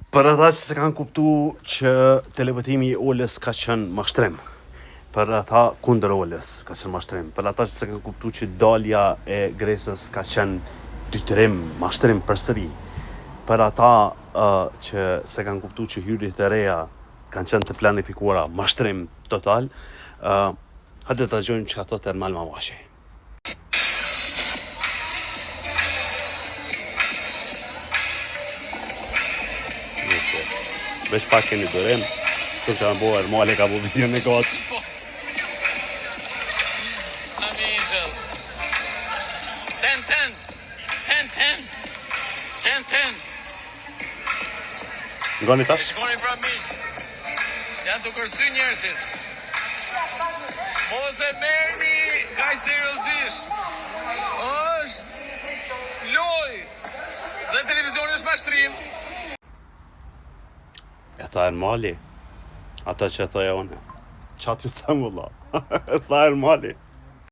Për ata që s'e kanë kuptu që televotimi i Olës ka qenë mashtrim. Për ata kundër Olës ka qenë mashtrim. Për ata që s'e kanë kuptu që dalja e Gresës ka qenë detyrim, mashtrim përsëri. Për ata uh, që s'e kanë kuptu që hyrjet e reja kanë qenë të planifikuara, mashtrim total. Uh, hajde ta dëgjojmë çka thotë Ermal Mamashi. Yes, yes. Veç pak keni durim, s'ko që janë bo, Ermali ka bo video në gati. I'm Angel. 10 10. 10 10. 10 10. Ngoni tash? Shkoni pra miq. Janë të kërcy njerëzit. Mos e merrni kaq seriozisht. Është lojë. Dhe televizioni është mashtrim. E tha Ermali, ata që e thoja unë. Qa t'ju them vëlla? E tha Ermali.